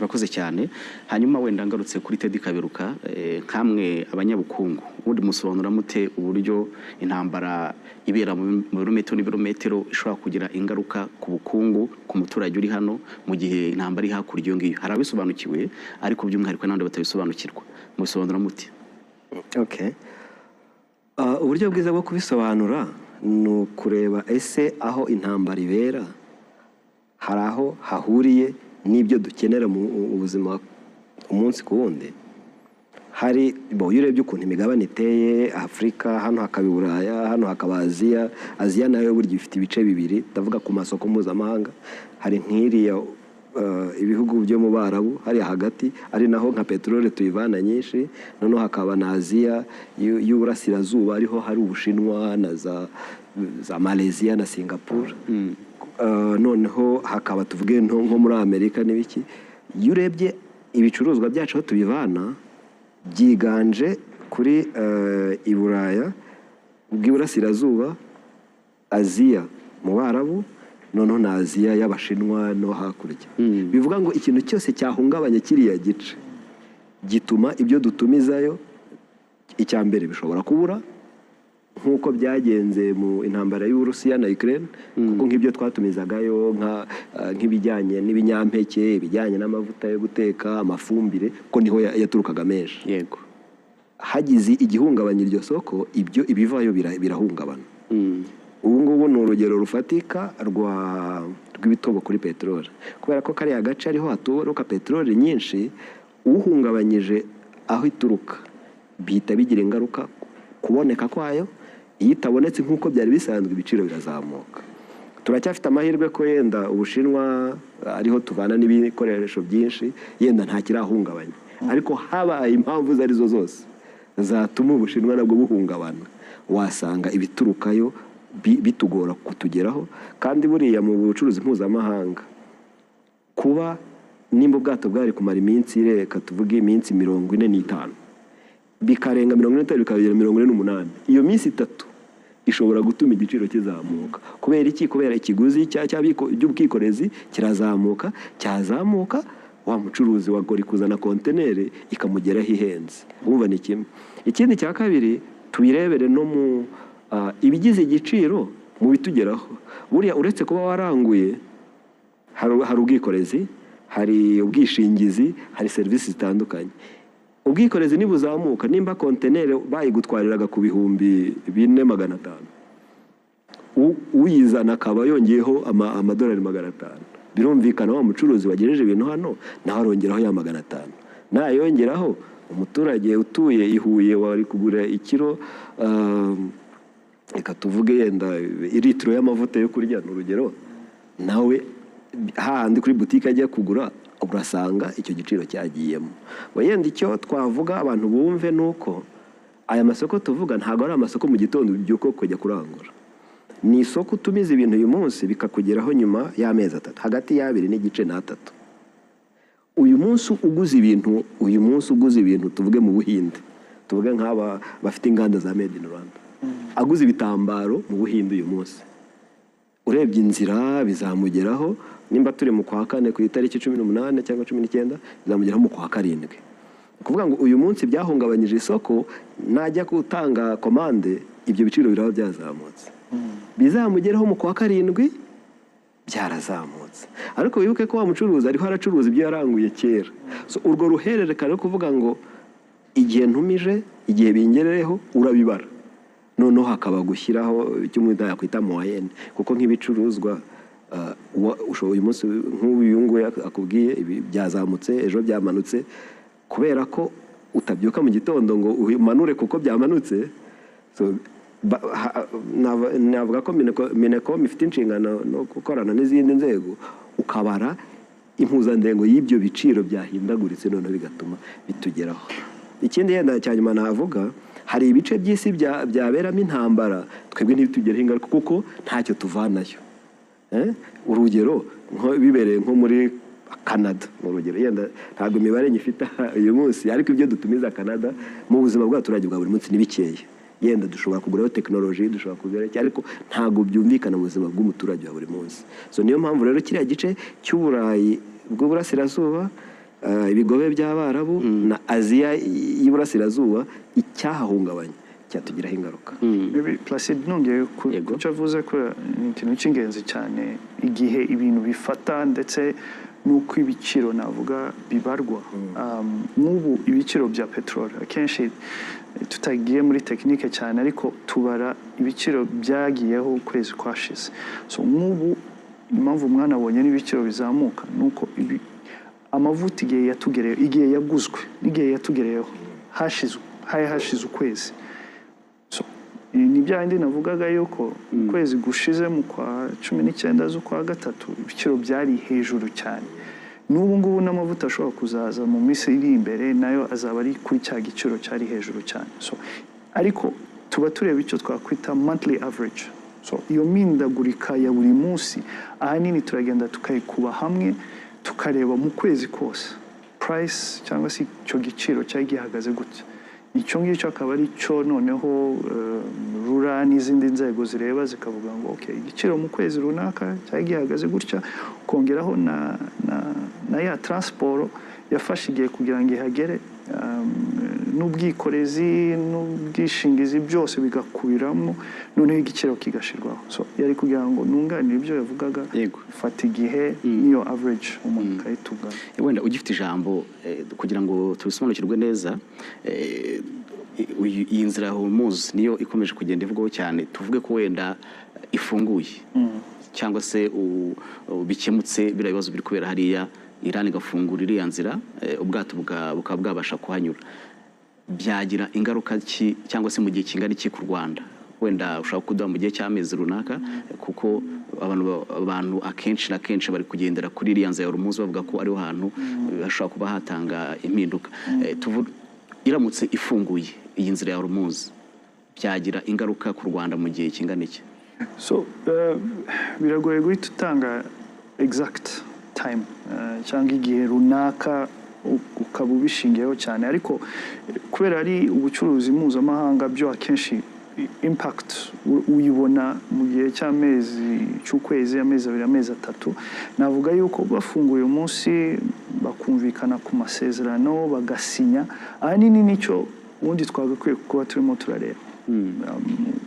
Urakoze cyane. Hanyuma wenda ngarutse kuri Teddy Kaberuka, nkamwe abanyabukungu, ubundi musobanura mute uburyo intambara ibera mu birometero n'ibirometero ishobora kugira ingaruka ku bukungu ku muturage uri hano, mu gihe intambara iri hakurya iyo ngiyo? Hari ababisobanukiwe, ariko by'umwihariko n'abandi batabisobanukirwa. Mubisobanura mute? Okay. Uburyo bwiza bwo kubisobanura ni ukureba: ese aho intambara ibera hari aho hahuriye n'ibyo dukenera mu buzima umunsi ku wundi? Hari bo, iyo urebye ukuntu imigabane iteye, Afurika hano, hakaba i Buraya hano, hakaba Aziya. Aziya nayo burya ifite ibice bibiri. Ndavuga ku masoko mpuzamahanga, hari nk'iriya ibihugu byo mu Barabu hariya hagati, ari naho nka peteroli tuyivana nyinshi. Noneho hakaba na Aziya y'Uburasirazuba, ariho hari Ubushinwa na za Malaysia na Singapore. Noneho hakaba, tuvuge nko muri Amerika n'ibiki. Iyo urebye ibicuruzwa byacu aho tubivana, byiganje kuri i Buraya bw'Iburasirazuba, Aziya mu Barabu, noneho na Aziya y'Abashinwa no hakurya. Bivuga ngo ikintu cyose cyahungabanya kiriya gice gituma ibyo dutumizayo, icya mbere, bishobora kubura, nk'uko byagenze mu intambara y'Uburusiya na Ukraine, kuko nk'ibyo twatumizagayo nk'ibijyanye n'ibinyampeke, ibijyanye n'amavuta yo guteka, amafumbire, ko niho yaturukaga menshi. Hagize igihungabanya iryo soko, ibyo ibivayo birahungabana. Ubu ngubu ni urugero rufatika rw'ibitobo kuri peteroli, kubera ko kariya gace ariho haturuka peteroli nyinshi. Uhungabanyije aho ituruka bihita bigira ingaruka kuboneka kwayo. Iyo itabonetse nk'uko byari bisanzwe, ibiciro birazamuka. Turacyafite amahirwe ko yenda Ubushinwa ariho tuvana n'ibikoresho byinshi, yenda nta kirahungabanya, ariko habaye impamvu izo arizo zose zatuma Ubushinwa nabwo buhungabana, wasanga ibiturukayo bitugora kutugeraho. Kandi buriya mu bucuruzi mpuzamahanga, kuba nimba ubwato bwari kumara iminsi, reka tuvuge iminsi 45, bikarenga 45, bikagera 48, iyo minsi 3 ishobora gutuma igiciro kizamuka. Kubera iki? Kubera ikiguzi cy'ubwikorezi kirazamuka. Cyazamuka, wa mucuruzi wagori kuzana konteneri ikamugeraho ihenze. Wumva ni kimwe. Ikindi cya kabiri, tubirebere no mu ibigize igiciro mu bitugeraho. Buriya uretse kuba waranguye, hari ubwikorezi, hari ubwishingizi, hari serivisi zitandukanye. Ubwikorezi nibuzamuka, nimba konteneri bayigutwariraga ku 4,500, uyizana akaba yongeyeho amadolari 500, birumvikana wa mucuruzi wagejeje ibintu hano nawe arongeraho ya 500. Nayongeraho, umuturage utuye i Huye wari kugura ikiro, reka tuvuge yenda litiro y'amavuta yo kurya, ni urugero, nawe hahandi kuri butike ajya kugura urasanga icyo giciro cyagiyemo. Wenda icyo twavuga abantu bumve ni uko aya masoko tuvuga ntabwo ari amasoko mu gitondo ubyuka kujya kurangura. Ni isoko utumiza ibintu uyu munsi, bikakugeraho nyuma y'amezi 3, hagati y'abiri n'igice n'atatu. Uyu munsi uguze ibintu, tuvuge mu Buhinde, tuvuge nk'aba bafite inganda za Made in Rwanda, aguze ibitambaro mu Buhinde uyu munsi, urebye inzira bizamugeraho, nimba turi mu kwa kane ku itariki 18 cyangwa 19, bizamugeraho mu kwa karindwi. Ni ukuvuga ngo uyu munsi byahungabanyije isoko, najya gutanga komande ibyo biciro biraba byazamutse, bizamugeraho mu kwa karindwi byarazamutse. Ariko wibuke ko wa mucuruzi ariho aracuruza ibyo yaranguye kera. So, urwo ruhererekane rwo kuvuga ngo igihe ntumije, igihe bingerereho, urabibara, noneho hakaba gushyiraho icyo umuntu yakwita moyenne, kuko nk'ibicuruzwa ushobora uyu munsi, nk'uyu nguyu akubwiye ibi byazamutse, ejo byamanutse, kubera ko utabyuka mu gitondo ngo umanure kuko byamanutse. So, navuga ko Minicom ifite inshingano no gukorana n'izindi nzego, ukabara impuzandengo y'ibyo biciro byahindaguritse, noneho bigatuma bitugeraho. Ikindi yenda cya nyuma navuga, hari ibice by'isi byaberamo intambara, twebwe ntibitugereho ingaruka kuko ntacyo tuvanayo. Urugero nko bibereye nko muri Canada, ni urugero, yenda ntabwo imibare nyifite uyu munsi, ariko ibyo dutumiza Canada mu buzima bw'abaturage bwa buri munsi ni bikeya. Yenda dushobora kuguraho tekinoloji, dushobora kugura iki, ariko ntabwo byumvikana mu buzima bw'umuturage wa buri munsi. So niyo mpamvu rero kiriya gice cy'Uburayi bw'Uburasirazuba Ibigobe by'Abarabu na Aziya y'Iburasirazuba, icyahahungabanya cyatugiraho ingaruka. Maybe Placide, nongeye ku Yego. ku cyo avuze ko ni ikintu cy'ingenzi cyane, igihe ibintu bifata ndetse n'uko ibiciro navuga bibarwa. Nk'ubu ibiciro bya peteroli, akenshi tutagiye muri tekinike cyane, ariko tubara ibiciro byagiyeho ukwezi kwashize. So nk'ubu impamvu mwanabonye n'ibiciro bizamuka ni uko amavuta igihe yatugereyeho, igihe yaguzwe n'igihe yatugereyeho hari hashize ukwezi. So, ni bya bindi navugaga yuko ukwezi gushize mu kwa 19 z'ukwa gatatu ibiciro byari hejuru cyane. N'ubu ngubu n'amavuta ashobora kuzaza mu minsi iri imbere nayo azaba ari kuri cya giciro cyari hejuru cyane. So, ariko tuba tureba icyo twakwita monthly average. So, iyo mindagurika ya buri munsi ahanini turagenda tukayikuba hamwe, tukareba mu kwezi kose price cyangwa se icyo giciro cyari gihagaze gutya. Icyo ngicyo akaba ari cyo noneho RURA n'izindi nzego zireba, zikavuga ngo okay, igiciro mu kwezi runaka cyari gihagaze gutya, ukongeraho na ya transport yafashe igihe kugira ngo ihagere, n'ubwikorezi n'ubwishingizi, byose bigakubiramo, noneho igiciro kigashyirwaho. So yari kugira ngo nunganire ibyo yavugaga. Fata igihe n'iyo average umuntu akayitunganya. Wenda ugifite ijambo, kugira ngo tubisobanukirwe neza, iyi nzira ya Hormuz niyo ikomeje kugenda ivugwaho cyane. Tuvuge ko wenda ifunguye cyangwa se bikemutse biriya bibazo biri kubera hariya, Iran igafungura iriya nzira, ubwato bukaba bwabasha kuhanyura, byagira ingaruka ki cyangwa se mu gihe kingana iki ku Rwanda? Wenda ushobora kuduha mu gihe cy'amezi runaka, kuko abantu akenshi na kenshi bari kugendera kuri iriya nzira ya Hormuz, bavuga ko ariho hantu hashobora kuba hatanga impinduka. Iramutse ifunguye iyi nzira ya Hormuz, byagira ingaruka ku Rwanda mu gihe kingana iki? So biragoye guhita utanga exact time cyangwa igihe runaka ukaba ubishingiyeho cyane, ariko kubera ari ubucuruzi mpuzamahanga, byo akenshi impact uyibona mu gihe cy'amezi, cy'ukwezi, amezi 2, amezi 3. Navuga yuko bafunguye umunsi bakumvikana ku masezerano bagasinya, ahanini nicyo ubundi twagakwiye kuba turimo turareba: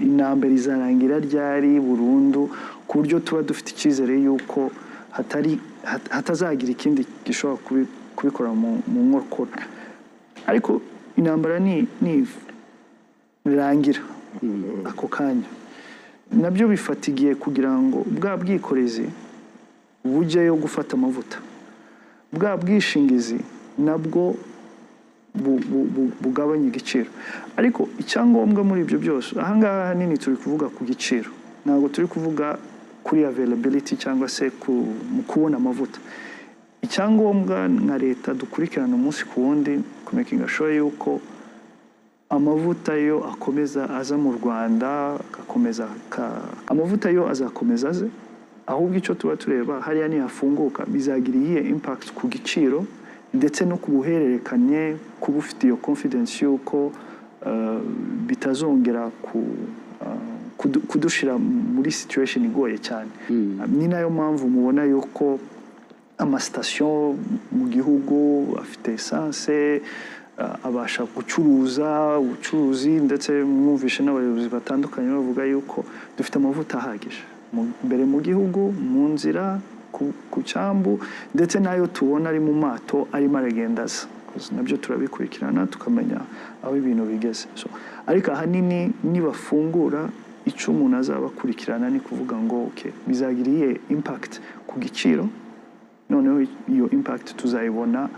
intambara izarangira ryari burundu, ku buryo tuba dufite icyizere yuko hatari hatazagira ikindi gishobora kubikora mu nkokora. Ariko intambara ni rangira ako kanya, nabyo bifata igihe kugira ngo bwa bwikorezi bujyeyo gufata amavuta, bwa bwishingizi nabwo bugabanya igiciro. Ariko icyangombwa muri ibyo byose, ahangaha ahanini turi kuvuga ku giciro, ntabwo turi kuvuga kuri availability cyangwa se mu kubona amavuta. Icyangombwa nka leta dukurikirana umunsi ku wundi, kumakinga sure yuko amavuta yo akomeza aza mu Rwanda, agakomeza amavuta yo azakomeza aze. Ahubwo icyo tuba tureba hariya, nihafunguka bizagira iyihe impact ku giciro ndetse no ku buhererekanye, kuba ufite iyo confidence y'uko bitazongera kudushira muri situation igoye cyane. Ni nayo mpamvu mubona yuko amasitasiyo mu gihugu afite essence, abasha gucuruza ubucuruzi, ndetse mwumvishe n'abayobozi batandukanye bavuga yuko dufite amavuta ahagije mbere mu gihugu, mu nzira, ku cyambu, ndetse n'ayo tubona ari mu mato arimo aragenda aza. 'Cause nabyo turabikurikirana tukamenya aho ibintu bigeze. So, ariko ahanini nibafungura, icyo umuntu azaba akurikirana ni kuvuga ngo okay, bizagira iyihe impact ku giciro, noneho iyo impact tuzayibona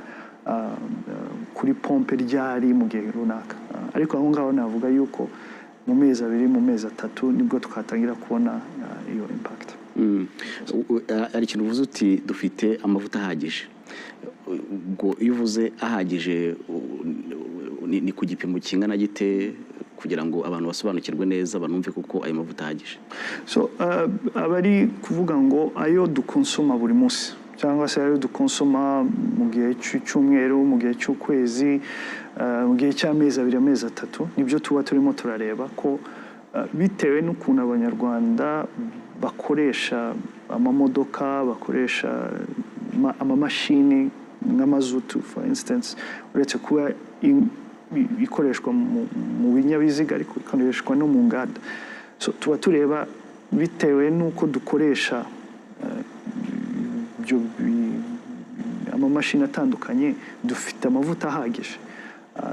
kuri pompe ryari mu gihe runaka. Ariko aho ngaho navuga yuko mu mezi 2, mu mezi 3 nibwo twatangira kubona iyo impact. Hari ikintu uvuze uti dufite amavuta ahagije. Ubwo iyo uvuze ahagije, ni ku gipimo kingana gite, kugira ngo abantu basobanukirwe neza, banumve kuko ayo mavuta ahagije? So aba ari kuvuga ngo ayo dukonsoma buri munsi cyangwa se ayo dukonsoma mu gihe cy'umweru, mu gihe cy'ukwezi, mu gihe cy'amezi 2, amezi 3, nibyo tuba turimo turareba ko bitewe n'ukuntu Abanyarwanda bakoresha amamodoka, bakoresha amamashini. nka mazutu, for instance, uretse kuba ikoreshwa mu binyabiziga, ariko ikoreshwa no mu nganda. So tuba tureba bitewe n'uko dukoresha ibyo amamashini atandukanye, dufite amavuta ahagije.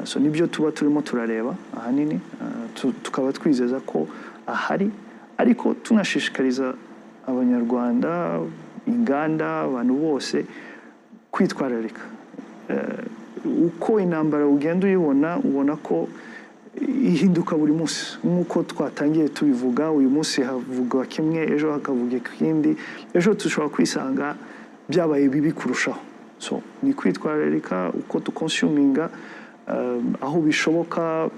So nibyo tuba turimo turareba ahanini, tukaba twizeza ko ahari, ariko tunashishikariza Abanyarwanda, inganda, abantu bose kwitwararika. Uko intambara ugenda uyibona, ubona ko ihinduka buri munsi. Nk'uko twatangiye tubivuga, uyu munsi havugwa kimwe, ejo hakavuga ikindi, ejo dushobora kwisanga byabaye bibi kurushaho. So ni kwitwararika uko duconsuminga, aho bishoboka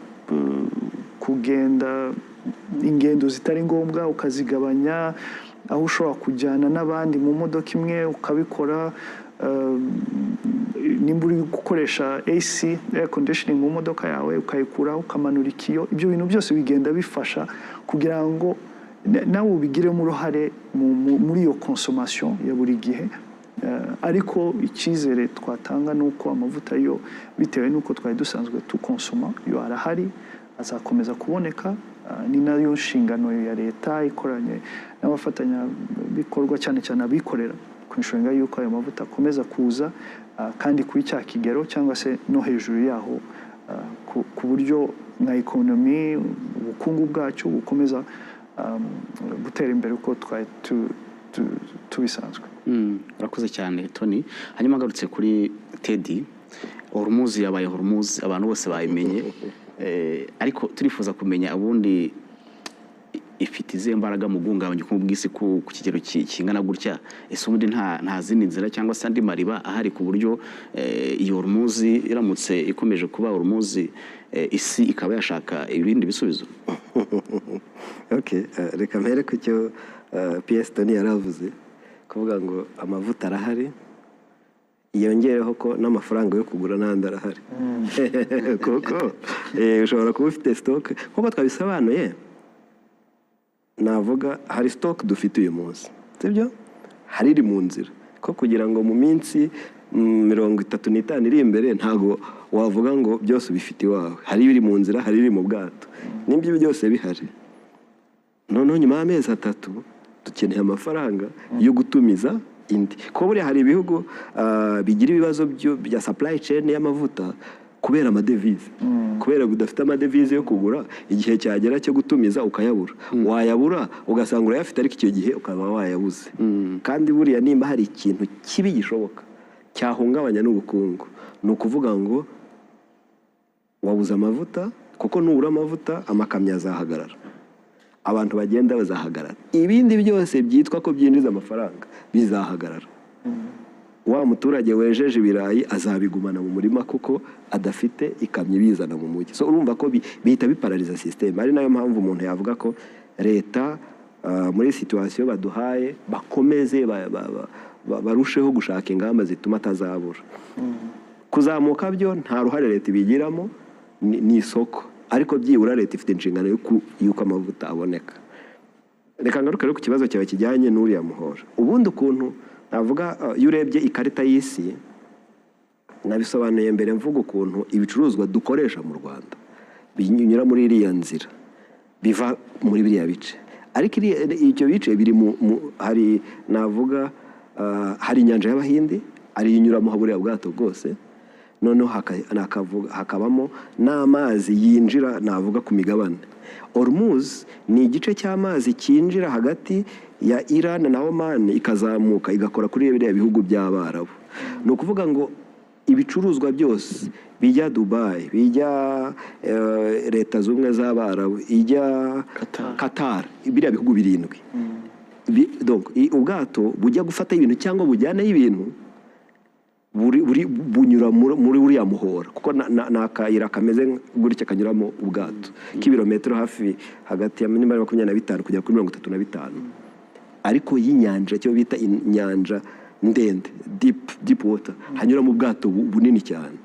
kugenda ingendo zitari ngombwa ukazigabanya, aho ushobora kujyana n'abandi mu modoka imwe ukabikora, nimba uri gukoresha AC, air conditioning, mu modoka yawe ukayikuraho, ukamanura ikiyo. Ibyo bintu byose bigenda bifasha kugira ngo nawe ubigiremo uruhare muri iyo consommation ya buri gihe. Ariko icyizere twatanga ni uko amavuta yo, bitewe n'uko twari dusanzwe tukonsoma, yo arahari, azakomeza kuboneka. Ni nayo nshingano ya leta ikoranye n'abafatanyabikorwa, cyane cyane abikorera, kwensuringa yuko ayo mavuta akomeza kuza, kandi kuri cya kigero cyangwa se no hejuru yaho, ku buryo nka economy, ubukungu bwacu bukomeza gutera imbere uko twari tubisanzwe. Urakoze cyane, Tony. Hanyuma ngarutse kuri Teddy, Hormuz yabaye Hormuz, abantu bose bayimenye. Ariko turifuza kumenya ubundi ifite izihe mbaraga mu guhungabanya ubukungu bw'isi ku kigero kingana gutya? Ese ubundi nta zindi nzira cyangwa se andi mariba ahari ku buryo iyo Hormuz iramutse ikomeje kuba Hormuz, isi ikaba yashaka ibindi bisubizo? Okay, reka mpere ku cyo PS Tony yaravuze, kuvuga ngo amavuta arahari, yongereho ko n'amafaranga yo kugura n'andi arahari, kuko ushobora kuba ufite stock nk'uko twabisobanuye. Navuga hari stock dufite uyu munsi, sibyo? Hari iri mu nzira, ko kugira ngo mu minsi 35 iri imbere ntabwo wavuga ngo byose ubifite iwawe. Hari ibiri mu nzira, hari ibiri mu bwato. Nimba ibyo byose bihari, noneho nyuma y'amezi 3 dukeneye amafaranga yo gutumiza indi, kuko buriya hari ibihugu bigira ibibazo bya supply chain y'amavuta kubera amadevize, kubera udafite amadevize yo kugura, igihe cyagera cyo gutumiza ukayabura, wayabura ugasanga urayafite ariko icyo gihe ukaba wayabuze. Kandi buriya nimba hari ikintu kibi gishoboka cyahungabanya n'ubukungu, ni ukuvuga ngo wabuze amavuta, kuko nubura amavuta amakamyo azahagarara, abantu bagenda bazahagarara, ibindi byose byitwa ko byinjiza amafaranga bizahagarara. Wa muturage wejeje ibirayi azabigumana mu murima kuko adafite ikamyo ibizana mu mujyi. So urumva ko bihita biparalyza system. Ari nayo mpamvu umuntu yavuga ko leta, muri situation baduhaye, bakomeze barusheho gushaka ingamba zituma atazabura. Kuzamuka byo nta ruhare leta ibigiramo, ni isoko, ariko byibura leta ifite inshingano y'uko amavuta aboneka. Reka ngaruke rero ku kibazo cyawe kijyanye n'uriya muhora. Ubundi ukuntu navuga, iyo urebye ikarita y'isi, nabisobanuye mbere mvuga ukuntu ibicuruzwa dukoresha mu Rwanda binyura muri iriya nzira, biva muri biriya bice. Ariko ibyo bice biri mu hari, navuga, hari inyanja y'Abahindi ariyo inyuramo buriya bwato bwose, noneho hakabamo n'amazi yinjira, navuga, ku migabane. Hormuz ni igice cy'amazi cyinjira hagati ya Iran na Oman, ikazamuka igakora kuri biriya bihugu by'Abarabu. Ni ukuvuga ngo ibicuruzwa byose bijya Dubai, bijya Leta Z'Ubumwe z'Abarabu, ijya Qatar. Qatar, biriya bihugu birindwi. Donc, ubwato bujya gufata ibintu cyangwa bujyaneyo ibintu bunyura muri uriya muhora, kuko ni akayira kameze gutya kanyuramo ubwato k'ibirometero hafi hagati ya nimba ari 25 kugera kuri 35, ariko y'inyanja, icyo bita inyanja ndende, deep water, hanyuramo ubwato bunini cyane.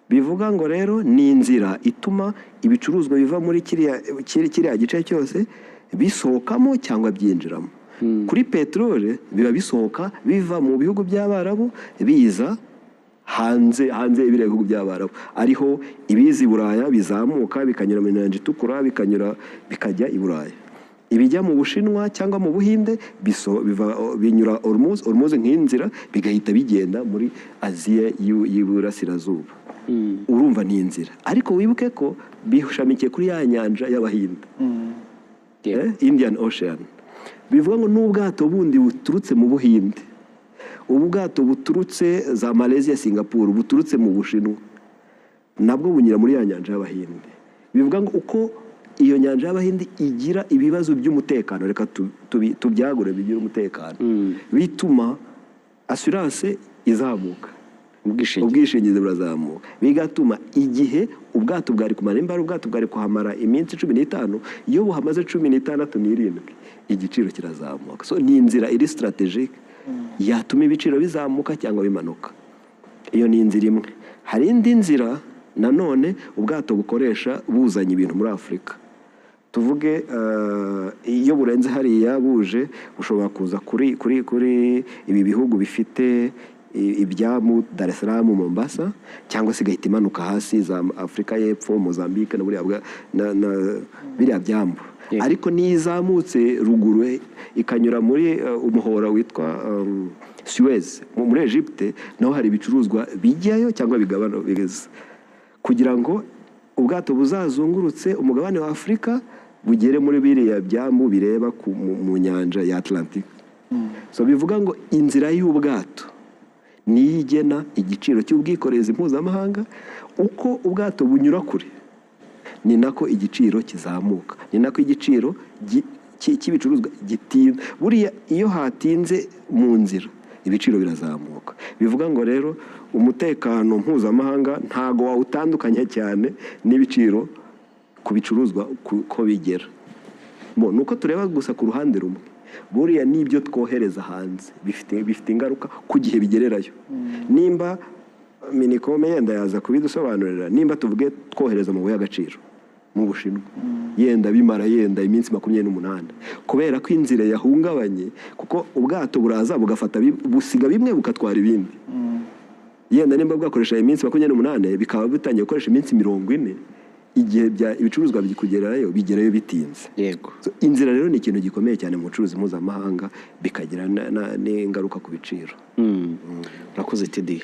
Bivuga ngo rero ni inzira ituma ibicuruzwa biva muri kiriya gice cyose bisohokamo cyangwa byinjiramo. Kuri peteroli biba bisohoka biva mu bihugu by'Abarabu biza Hanze y'ibiriya bihugu by'Abarabu, ariho ibiza i Buraya bizamuka bikanyura mu Nyanja Itukura, bikanyura bikajya i Buraya. Ibijya mu Bushinwa cyangwa mu Buhinde binyura Hormuz nk'inzira, bigahita bigenda muri Aziya y'Iburasirazuba. Urumva ni inzira, ariko wibuke ko bishamikiye kuri ya Nyanja y'Abahinde, Indian Ocean. Bivuga ngo n'ubwato bundi buturutse mu Buhinde, ubu bwato buturutse za Malaysia, Singapore, buturutse mu Bushinwa, nabwo bunyura muri ya Nyanja y'Abahinde. Bivuga ngo uko iyo Nyanja y'Abahinde igira ibibazo by'umutekano, reka tubyagure, bigira umutekano, bituma assurance izamuka. Ubwishingizi. Ubwishingizi burazamuka, bigatuma igihe ubwato bwari kumara, nimba ari ubwato bwari kuhamara iminsi 15, iyo buhamaze 16 n'irindwi, igiciro kirazamuka. So ni inzira iri strategic yatuma ibiciro bizamuka cyangwa bimanuka. Iyo ni inzira imwe. Hari indi nzira nanone ubwato bukoresha buzanye ibintu muri Afurika. Tuvuge iyo burenze hariya buje, bushobora kuza kuri ibi bihugu bifite ibyambu, Dar es Salaam, Mombasa, cyangwa se igahita imanuka hasi za Afurika y'Epfo, Mozambique na buriya na biriya byambu. Ariko niyo izamutse ruguru ikanyura muri umuhora witwa Suez muri Egypte, naho hari ibicuruzwa bijyayo cyangwa bigabana bigeze, kugira ngo ubwato buzazungurutse umugabane wa Afurika bugere muri biriya byambu bireba mu nyanja ya Atlantique. So bivuga ngo inzira y'ubwato niyo igena igiciro cy'ubwikorezi mpuzamahanga. Uko ubwato bunyura kure, ni nako igiciro kizamuka, ni nako igiciro cy'ibicuruzwa gitinda. Buriya iyo hatinze mu nzira, ibiciro birazamuka. Bivuga ngo rero umutekano mpuzamahanga ntago wawutandukanya cyane n'ibiciro ku bicuruzwa ko bigera. Bo, ni uko tureba gusa ku ruhande rumwe. Buriya n'ibyo twohereza hanze bifite ingaruka ku gihe bigererayo. Nimba Minicom yenda yaza kubidusobanurira, nimba tuvuge twohereza amabuye y'agaciro mu Bushinwa, yenda bimara yenda iminsi 28 kubera ko inzira yahungabanye, kuko ubwato buraza bugafata busiga bimwe bukatwara ibindi. Yenda nimba bwakoresha iminsi 28, bikaba bitangiye gukoresha iminsi 40, igihe ibicuruzwa bikugerayo bigerayo bitinze. So, inzira rero ni ikintu gikomeye cyane mu bucuruzi mpuzamahanga, bikagira n'ingaruka ku biciro. Urakoze, Teddy.